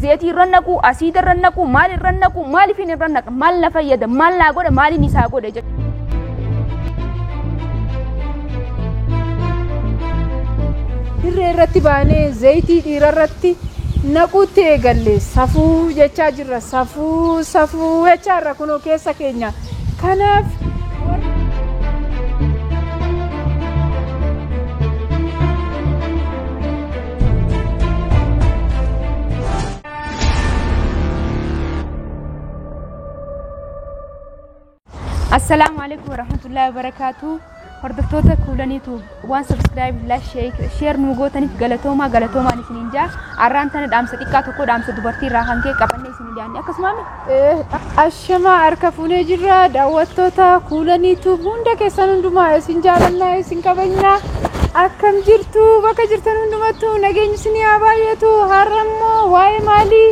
Zeetii irra naqu, asiida irra naqu, maal irra naqu, maaliif hin irra naqa, maal na fayyada, maal naa godha, maaliin isaa godha jechuudha. Dirree irratti baanee zayitii dhiira irratti naquutti eegalle, safuu jechaa jirra, safuu safuu jechaa jirra kunoo keessa keenya. Kanaaf Assalaamu alaikum warahmatullahi wabarakaatu. Hordoftoota Kuulaniitu waan subscribe, like, share nu gootaniif galatoomaa, galatoomaan isiniin jaa. Arraan tana dhaamsa xiqqaa tokko, dhaamsa dubartii irraa kan ka'e qabannee isin dhiyaanne akkasuma. Ashamaa, harka fuunee jirra. Daawwattoota Kuulaniitu hunda keessan hundumaa isin jaalannaa, isin kabajnaa. Akkam jirtu? Bakka jirtan hundumattuu nageenyi isin haa baay'atu. Har'a immoo waa'ee maalii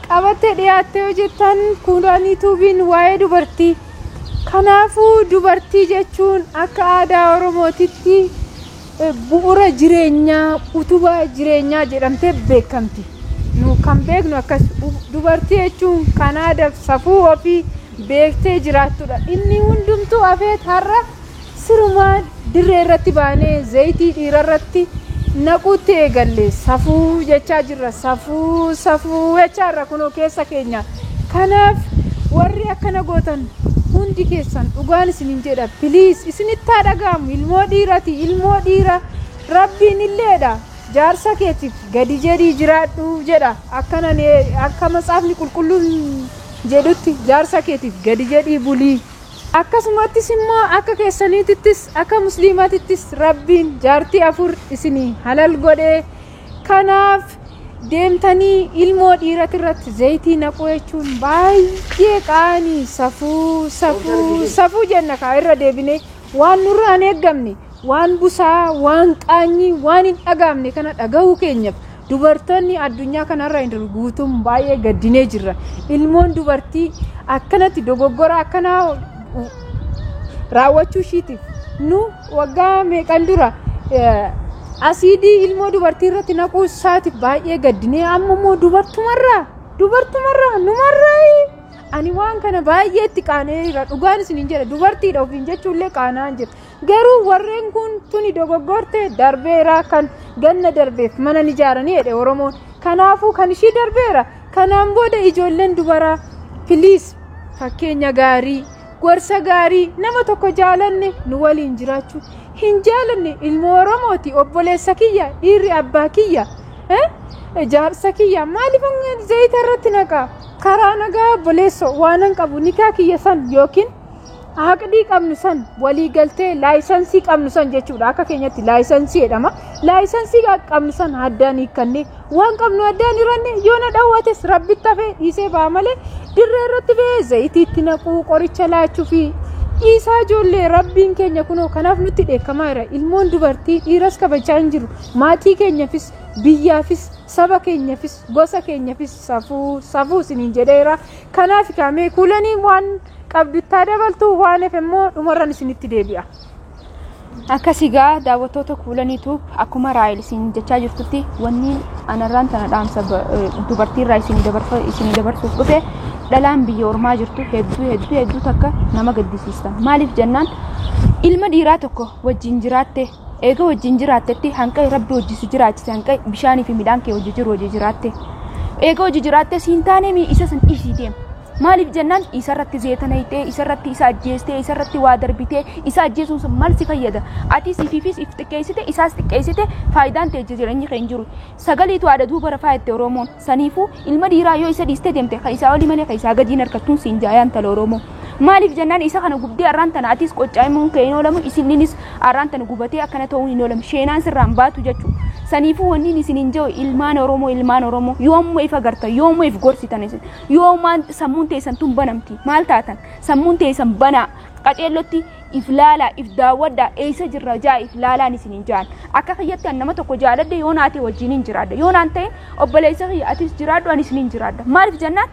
qabattee dhiyaattee hojjettan? Kuulaniituubiin waa'ee dubartii. Kanaafuu dubartii jechuun akka aadaa Oromootitti bu'uura jireenyaa, utubaa jireenyaa jedhamtee beekamti. Nu kan beeknu akkas, dubartii jechuun kan aadaaf safuu ofii beektee jiraattudha. Inni hundumtuu hafeet har'a sirumaan dirree irratti baanee zayitii dhiira irratti naquutti eegalle, safuu jechaa jirra, safuu safuu jechaa jirra kunoo keessa keenya. Kanaaf warri akkana gootan hundi keessan, dhugaan isinin jedha, please isinitti haa dhaga'amu. Ilmoo dhiirati, ilmoo dhiira rabbiin illeedha, jaarsa keetiif gadi jedhii jiraadhu jedha. Akkana akka Matsaafni Qulqulluun jedhutti, jaarsa keetiif gadi jedhii bulii. Akkasumattis immoo akka keessaniitittis, akka musliimaatittis rabbiin jaartii 4 isinii halal godhee. Kanaaf deemtanii ilmoo dhiirati irratti zayitii naquu jechuun baay'ee qaanii. Safuu safuu safuu jenna kaa, irra deebinee waan nurraa hin eeggamne, waan busaa, waan qaanyii, waan hin dhagaamne kana dhagahuu keenyaaf dubartoonni addunyaa kanarra hin guutuun baay'ee gaddinee jirra. Ilmoon dubartii akkanatti dogoggora akkanaa raawwachuu ishiitiif, nu waggaa meeqan dura asiidii ilmoo dubartii irratti naquu isaatiif baay'ee gaddinee, amma immoo dubartumarraa, dubartumarraa, numarraa. Ani waan kana baay'ee itti qaaneera, dhugaan isin jedha. Dubartiidha ofiin jechuullee qaanaan jira. Garuu warreen kun tuni dogoggorte, darbeera, kan ganna darbeef mana ni ijaaranii jedhe Oromoon. Kanaafuu kan ishii darbeera. Kanaan booda ijoolleen dubaraa, please, fakkeenya gaarii, gorsa gaarii. Nama tokko jaalanne nu waliin jiraachuu hin jaalanne, ilmoo Oromooti, obboleessa kiyya, dhiirri abbaa kiyya, jaarsa kiyya, maaliif zayita irratti naqaa? Karaa nagaa, obboleesso, waanan qabu nikaa kiyya san yookiin aqdii qabnu san, walii galtee laayisansii qabnu san jechuudha. Akka keenyatti laayisansii jedhama. Laayisansii qabnu san addaan hiikkannee, waan qabnu addaan hiranne, yoo na dhawwates rabbitti hafee dhiisee ba'a malee, dirree irratti ba'ee zayitiitti naquu, qoricha laachuu fi dhiisaa ijoollee. Rabbiin keenya kunoo kanaaf nutti dheekkamaa jira. Ilmoon dubartii dhiiras kabajaa hin jiru. Maatii keenyafis, biyyaafis, saba keenyafis, gosa keenyafis safuu safuu isiniin jedheera. Kanaaf kaamee Kuulanii waan qabduttaa dabaltu, waan hafe immoo dhumarran isinitti deebi'a. Akkasii gaa, daawwattoota Kuulaniitu, akkuma Raayil isin jechaa jirtutti, wanni anarraan tana dhaamsa dubartiirraa isinii dabarsuuf dhufe, dhalaan biyya ormaa jirtu hedduu hedduu hedduu takka nama gaddisiistan. Maaliif jennaan, ilma dhiiraa tokko wajjin jiraatte, eega wajjin jiraattetti hanqa rabbi hojii si jiraachise, hanqa bishaanii fi midhaan kee hojii jiru hojii jiraatte, eega hojii jiraatte siin taane isa san dhiisii deema. Maaliif jennaan, isarratti zeeta naqxee, isarratti isa ajjeestee, isarratti waa darbitee, isa ajjeesuun sun maal si fayyada? Ati sifiifis if xiqqeessite, isaas xiqqeessite, faayidaan ta'e jireenyi kee hin jiru. Sagaliitu haadha duuba rafaa jette Oromoon. Saniifuu ilma dhiiraa yoo isa dhiistee deemte, kan isaa olii malee kan isaa gadiin harkattuun siin jaayaan tala Oromoo. Maaliif jennaan, isa kana gubdee arraan tana atis qoccaa'imuun kee hin oolamu, isinninis arraan tana gubatee akkana ta'uun hin oolamu. Sheenaan sirraan baatu jechuudha. Saniifuu wanni isin hin jiru, ilmaan Oromoo, ilmaan Oromoo, yoommoo ifa gartan, yoommoo if gorsitan isin, yoomaan sammuun teessan tun banamti? Maal taatan? Sammuun teessan banaa, qaceellotti if laalaa, if daawwadhaa, eessa jirra jaa if laalaan isin hin jaan. Akka kiyyatti an nama tokko jaaladhe, yoo naate wajjin hin jiraadha, yoo naan ta'in obboleessa kiyya, atis jiraadhu, anis hin jiraadha. Maaliif jennaan,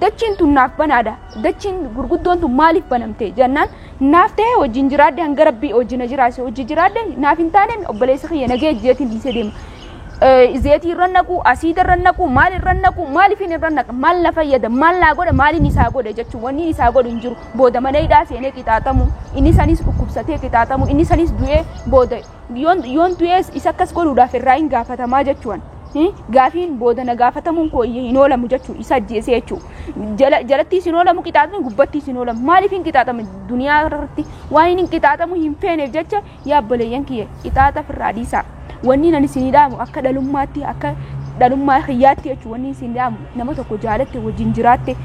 dachiin tun naaf banaadha. Dachiin gurguddoon tun maaliif banamte jennaan, naaf ta'e wajjin jiraadhe, hanga rabbii wajjin jiraase wajjin jiraadhe, naaf hin taane obboleessa kiyya nagee jeetiin dhiisee deema. Zeetii irra naqu, asiida irra naqu, maal irra naqu, maaliif irra naqa, maal na fayyada, maal naa godha, maaliin isaa godha jechuun wanni isaa godhu hin jiru. Booda mana hidhaa seenee qixaaxamu, inni sanis dhukkubsatee qixaaxamu, inni sanis du'ee booda yoon du'ees isa akkas godhuudhaaf irraa hin gaafatamaa jechuun. Gaafiin booda na gaafatamuun koo hin oolamu jechuun isa ajjeesee jechuudha. Jalatti hin oolamu qixaaxamni, gubbatti hin oolamu. Maaliif hin qixaaxamu duniyaa irratti waan hin qixaaxamu hin feeneef jecha yaa obboleeyyan kiyya qixaaxa ofirraa dhiisaa. Wanni ani isinii dhaamu akka dhalummaatti, akka dhalummaa kiyyaatti jechuudha, wanni isin dhaamu nama tokko jaalatte wajjin jiraatte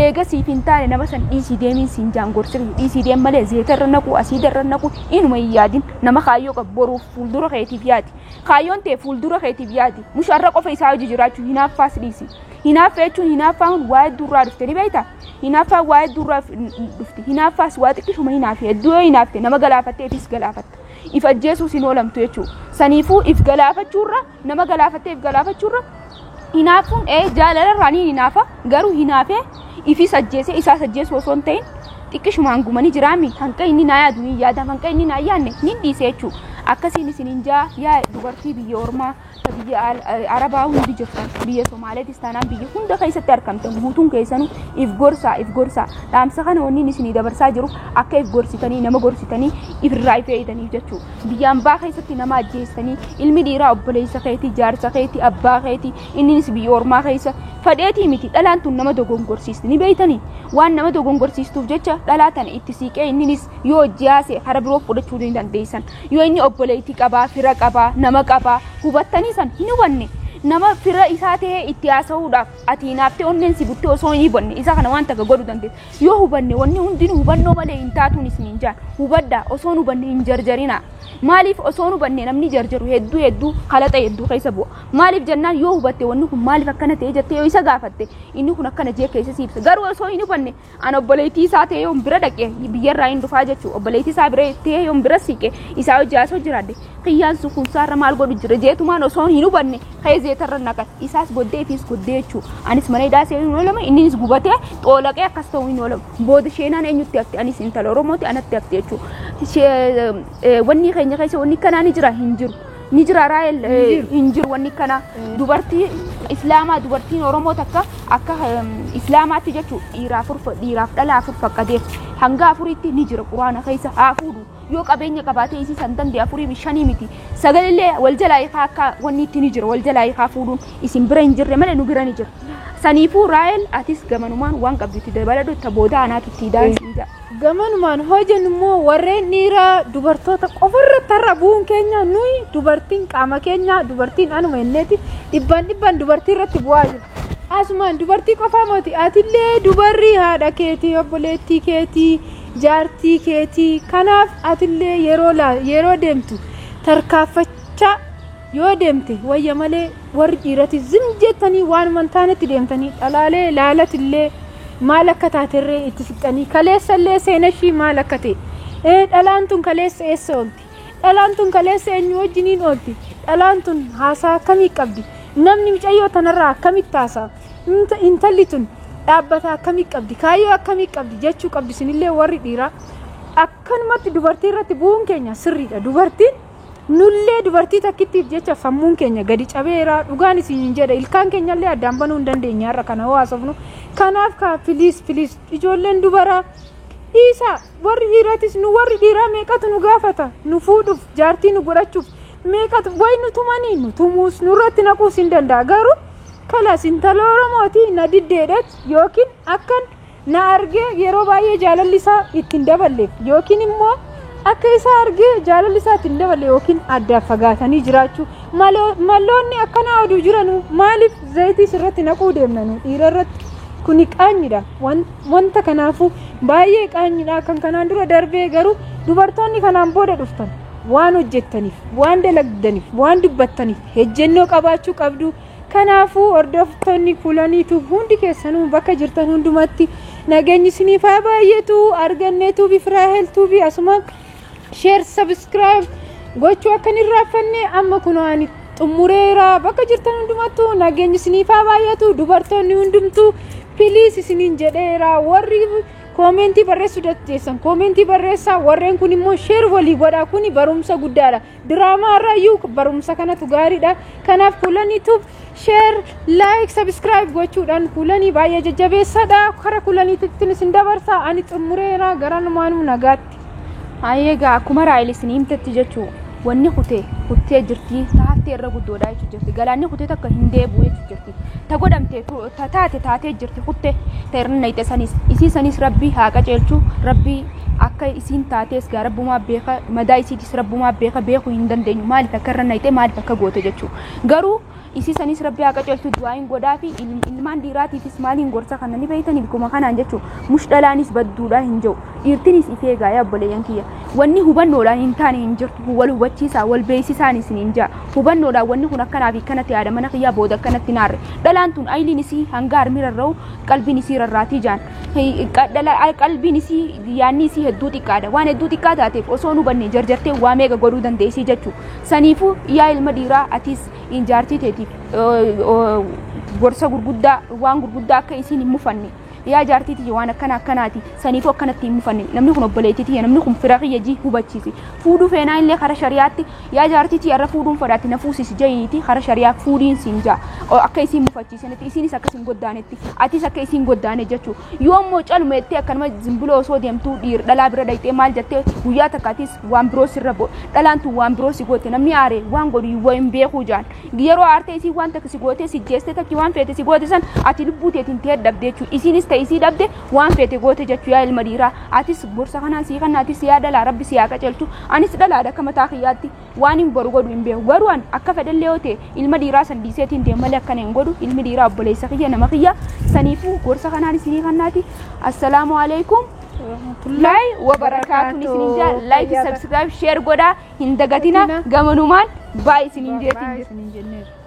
eega siif hin taane nama san dhiisii deemiin siin jaan gorsiri dhiisii deem malee zeeta irra naqu, asiida irra naqu inuma hin yaadin. Nama kaayyoo qabu boruuf fuuldura keetiif yaadi, kaayyoon ta'e fuuldura keetiif yaadi. Musharra qofa isaa hojii jiraachuu hinaaffaas dhiisi. Hinaaffa jechuun hinaaffaan waa hedduu irraa dhufte ni beektaa? Hinaaffaan waa hedduu irraa dhufti. Hinaaffaas waa xiqqishuma hinaafe hedduu yoo hinaafte nama galaafattee ifis galaafatta. If ajjeesuus hin oolamtu jechuudha. Saniifuu if galaafachuurra nama galaafattee if galaafachuurra hinaafuun jaalalarraa ni hinaafa, garuu hinaafee ifis ajjeesee isaas ajjeesuu osoo hin ta'in xiqqishumaan gumanii jiraami hanqa inni naa yaadu ni yaada, hanqa inni naa yaadne ni dhiise jechuudha. Akkasiin isiniin jaa yaa dubartii biyya ormaa ta biyya Arabaa hundi jirtan, biyya Somaaleetis taanaan biyya hunda keessatti argamtan guutuun keessanuu if gorsaa, if gorsaa. Dhaamsa kana wanni isinii dabarsaa jiru akka if gorsitanii nama gorsitanii ifirraa if eegdaniif jechuudha. Biyya ambaa keessatti nama ajjeessanii ilmi dhiiraa obboleessa keetii, jaarsa keetii, abbaa keetii, innis biyya ormaa keessa fadheetii miti dhalaan tun nama dogongorsiisti ni beeytanii. Waan nama dogongorsiistuuf jecha dhalaa tana itti siiqee inninis yoo hojii hara biroo fudhachuu ni dandeessan. Yoo inni obboleettii qabaa, fira qabaa, nama qabaa hubattanii san hin hubanne nama fira isaa ta'ee itti haasa'uudhaaf ati hinaaftee onneen si buttee osoo hin hubanne isa kana waan takka godhuu dandeessa. Yoo hubanne wanni hundinuu hubannoo malee hin taatuun isin hin jaan. Hubadhaa, osoo hin hubanne hin jarjarina. Maaliif osoo hin hubanne namni jarjaru hedduu hedduu kalaxa hedduu keessa bu'a. Maaliif jennaan yoo hubatte wanni kun maaliif akkana ta'e jettee yoo isa gaafatte inni kun akkana jee keessa si ibsa. Garuu osoo hin hubanne an obboleettii isaa ta'ee yoon bira dhaqe biyyarraa hin dhufaa jechuudha. Obboleettii isaa bira ta'ee yoon bira siiqe isaa hojii haasoo jiraadde kiyyaan sukunsaarra maal godhu jira jeetumaan osoo hin hubanne ka'ee zeetarra naqan isaas goddee ifis goddee jechuudha. Anis mana hidhaa seenuu hin oolamu, innis gubatee xoolaqee akkas ta'uu hin oolamu. Booda sheenaan eenyutti hafte? Anis intala Oromooti, anatti hafte jechuudha. Wanni keenya keessa wanni kanaa ni jira hin jiru. Ni jira Raayel hin jiru wanni kana. Dubartii Islaamaa, dubartiin Oromoo takka akka Islaamaatti jechuudha dhiiraaf dhala afur faqqadeef hanga afuritti ni jira quraana keessa haa fuudhu. Yoo qabeenya qabaatee isii san danda'e afurii shanii miti sagalillee wal jalaa hiikaa akka wanni itti ni jira wal jalaa hiikaa fuudhuun isin bira hin jirre malee nu bira ni jira. Saniifuu Raayel atis gamanumaan waan qabdu itti dabaladhu ta booda anaatu itti daansiisa. Gamanumaan hojjennu immoo warreen dhiiraa dubartoota qofarratti har'a bu'uun keenya nuyi dubartiin qaama keenya dubartiin anuma inneeti dhibbaan dhibbaan dubartii irratti bu'aa jiru. Asumaan dubartii qofaa miti, atillee dubarri haadha keetii, obboleettii keetii, jaartii keetii, kanaaf atillee yeroo deemtu tarkaanfachaa yoo deemte wayya malee warri dhiirati zim jettanii waanuma hin taanetti deemtanii dhalaalee laalatillee maal akka taaterree itti siqxanii kaleessallee seenashii maal akka ta'e, dhalaan tun kaleessa eessa oolti, dhalaan tun kaleessa eenyu wajjiniin oolti, dhalaan tun haasaa akkamii qabdi, namni mucayyoo tanarraa akkamitti haasa'a, intalli tun dhaabbata akkamii qabdi, kaayyoo akkamii qabdi jechuu qabdi. Isinillee warri dhiiraa akkanumatti dubartii irratti bu'uun keenya sirriidha. Dubartiin nullee dubartii takkittiif jecha sammuun keenya gadi cabeera, dhugaan isin jedha, ilkaan keenyallee addaan banuu hin dandeenya har'a kana haasofnu. Kanaaf kaa please please ijoolleen dubaraa dhiisaa, warri dhiiratis nu warri dhiiraa meeqatu nu gaafata nu fuudhuuf jaartii nu godhachuuf meeqatu wayi nu tumanii nu tumuus nurratti naquus hin danda'a, garuu kalas intala Oromooti na diddeedhat yookiin akkan na argee yeroo baay'ee jaalalli isaa ittiin daballeef yookiin immoo akka isaa argee jaalalli isaa ittiin daballe yookiin addaan fagaatanii jiraachuu malloonni akkanaa oduu jiranu maaliif zayitii sirratti naquu deemnanu dhiira irratti? Kuni qaanyidha. Wanta kanaafuu baay'ee qaanyidha. Kan kanaan dura darbee garuu dubartoonni kanaan booda dhuftan waan hojjettaniif, waan dalagdaniif, waan dubbattaniif ejjennoo qabaachuu qabdu. Kanaafuu hordoftoonni Kuulaniitu hundi keessanuu bakka jirtan hundumatti nageenyi isiniif haa baay'atu. Arganneetuu fi Firaaheltuu fi asuma share subscribe gochuu akka hin irraanfanne. Amma kunoo ani xumureera. Bakka jirtan hundumattuu nageenyi isiniif haa baay'atu. Dubartoonni hundumtuu please isiniin jedheera warri Koomentii barreessuu dandeessan, koomentii barreessaa. Warreen kun immoo share walii godhaa. Kuni barumsa guddaadha. Diraamaa irraayyuu barumsa kanatu gaariidha. Kanaaf Kuulanii Tube share, like, subscribe gochuudhaan Kuulanii baay'ee jajjabeessadha. Kara Kuulaniitti isin dabarsa. Ani xumureera, gara numaanuu nagaatti. Egaa akkuma Raayil isin himtetti jechuu, wanni kutee kuttee jirti, taaftee irra guddoodha jechuu jirti. Galaanni kutee takka hin deebi'u jechuu jirti. Ta godhamte, ta taate taatee jirti. Kutte ta irra nayite sanis, isii sanis Rabbii haa qajeelchu. Rabbii akka isiin taatees gaa Rabbumaa beeka, madaa isiitis Rabbumaa beeka. Beekuu hin dandeenyu maaliif akka irra nayite, maaliif akka goote jechuu. Garuu isii sanis Rabbii haa qajeelchu, du'aa hin godhaa fi ilmaan dhiiraatiifis maaliin gorsa kana ni beeytanii bikuma kanaan jechuu. Mush dhalaanis badduudha hin jiru, dhiirtinis ifee egaa. Yaa obboleeyyan kiyya, wanni hubannoodhaan hin taane hin jirtu. Wal hubachiisaa, wal beeksisaan isin hin jaa. Hubannoodhaan wanni kun akkanaa fi akkanatti yaada mana kiyyaa booda akkanatti naarre. Dhalaan tun ayiliin isii hanga harmi rarra'u qalbiin isii rarraatii jaan. Qalbiin isii, yaanni isii hedduu xiqqaadha. Waan hedduu xiqqaa taateef osoo nu hubanne jarjartee waa meeqa godhuu dandeessii jechuu. Saniifuu yaa ilma dhiiraa, atis jaartii teetiif gorsa gurguddaa, waan gurguddaa akka isiin hin mufanne, yaa jaartii tiyya, waan akkana akkanaati, saniifuu akkanatti hin mufanne, namni kun obboleettii tiyya, namni kun fira kiyya jii hubachiisi. Fuudhuu feenaa illee kara shariyaatti, yaa jaartii tiyya, irra fuudhuun fedhaatti na fuusisi jayiiti, kara shariyaa fuudhiin siin jaa. Akka isiin mufachiisanitti, isiinis akka isin goddaanetti, atis akka isiin goddaane jechuu. Yoo immoo caluma jettee akkanuma zimbuloo osoo deemtuu dhiir dhalaa bira dhayxee maal jettee, guyyaa takkaatis waan biroo sirra dhalaan tun waan biroo si goote. Namni aare waan godhu hin beekuu jaan. Yeroo aartee isii waan takka si goote, si jeeste, takki waan feete si goote san, ati lubbuu teetiin ta'e dhabde jechuu. Isiinis ta'e isii dhabde, waan feete goote jechuu. Yaa ilma dhiiraa, atis gorsa kanaan sii kana. Atis yaa dhalaa, Rabbi si haa qajeelchu. Anis dhalaadha, akka mataa kiyyaatti waan hin boru godhu hin beeku. Garuu an akka fedhallee yoo ta'e ilma dhiiraa san dhiiseetiin deemu malee akkana hin godhu. Ilmi dhiiraa obboleessa kiyya, nama kiyya. Saniifuu gorsa kanaan isinii kannaati. Assalaamu alaikum laay wabarakaatuun isinin jaa. Like, subscribe, share godhaa hin dagatina. Gamanumaan baay isinin jeetiin jira. Isinin jenneera.